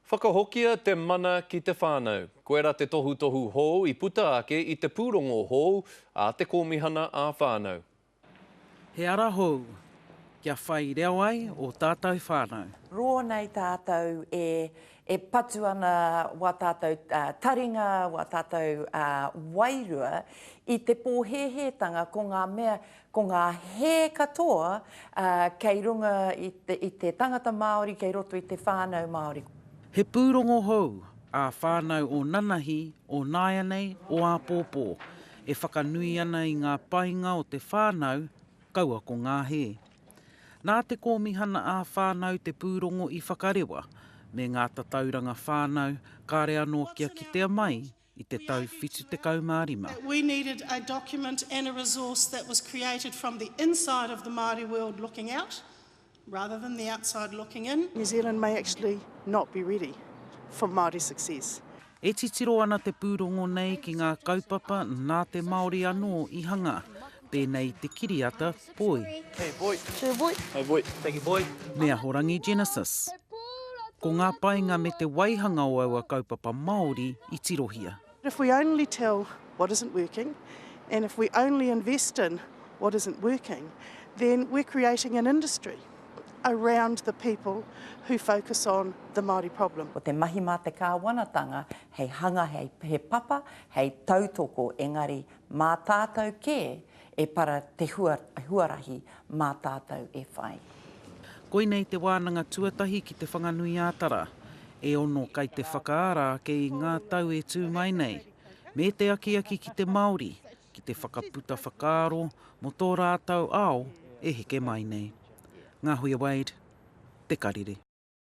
Whakahokia te mana ki te whānau. Koira te tohutohu hou i puta ake i te pūrongo hou a te Kōmihana ā-Whānau. He ara hou kia whai reo ai ō tātou whānau. Roa nei tātou e e patu ana wā tātou taringa, wā tātou wairua i te pōhēhētanga ko ngā mea, ko ngā hē katoa kei runga i te, i te tangata Māori, kei roto i te whānau Māori. He pūrongo hou ā-whānau o nanahi, o nāianei, o āpōpō, e whakanui ana i ngā painga o te whānau, kaua ko ngā hē. Nā te Kōmihana ā-Whānau te pūrongo i whakarewa, me ngā tatauranga whānau kāre anō kia kitea mai i te tau 75. We needed a document and a resource that was created from the inside of the Māori world looking out, rather than the outside looking in. New Zealand may actually not be ready for Māori success. E titiro ana te pūrongo nei ki ngā kaupapa nā te Māori anō i hanga, pēnei i te kiriata Poi. Hey boy. Hey boy. Hey boy. Thank you boy. Me Ahorangi Genesis. Ko ngā painga me te waihanga o aua kaupapa Māori i tirohia. If we only tell what isn't working and if we only invest in what isn't working, then we're creating an industry around the people who focus on the Māori problem. Ko te mahi mā te kāwanatanga hei hanga hei he papa, hei tautoko engari mā tātou kē e para te huarahi mā tātou e whai. Koinei te wānanga tuatahi ki Te Whanganui-ā-Tara, e ono kai te whakaara ake i ngā tau e tū mai nei, me te akiaki ki te Māori ki te whakaputa whakaaro mō tō rātou ao e heke mai nei. Ngāhuia Wade, Te Karere.